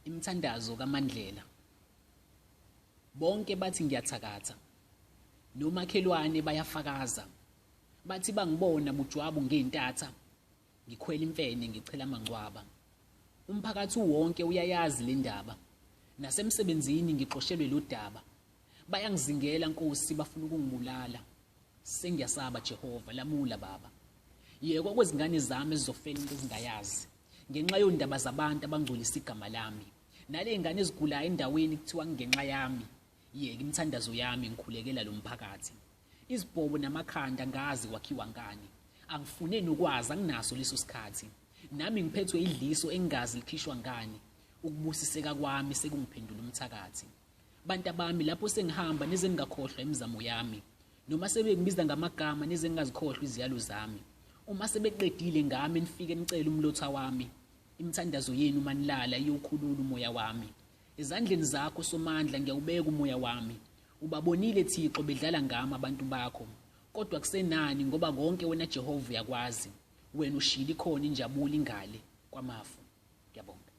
Imithandazo kaMandlela. Bonke bathi ngiyathakatha. Nomakhelwane bayafakaza. Bathi bangibona bujwabu ngezintatha. Ngikhwela imfene ngichela amangcwaba. Umphakathi wonke uyayazi le ndaba. Nasemsebenzini ngixoshelwe lo daba. Bayangizingela Nkosi bafuna ukungibulala. Sengiyasaba Jehova lamula baba. Yekwa kwezingane zami ezizofela into ezingayazi. Ngenxa yondaba zabantu abangcolisa igama lami. Nale ngane ezigulayo endaweni kuthiwa ngenxa yami. Yeka imithandazo yami ngikhulekela lo mphakathi. Izibhobo namakhanda ngazi kwakhiwa ngani. Angifune nokwazi anginaso leso sikhathi. Nami ngiphethwe idliso engazi likhishwa ngani. Ukubusiseka kwami sekungiphendula umthakathi. Bantabami lapho sengihamba nize ningakhohlwa imizamo yami. Noma sebengibiza ngamagama nize ningazikhohlwa iziyalo zami. Uma sebeqedile ngami nifike nicele umlotha wami. Imithandazo yenu manilala iyowukhulula umoya wami. Ezandleni zakho Somandla ngiyawubeka umoya wami. Ubabonile Thixo bedlala ngami abantu bakho. Kodwa kusenani ngoba konke wena Jehova uyakwazi. Wena ushilo ikhona injabulo ingale kwamafu. Ngiyabonga.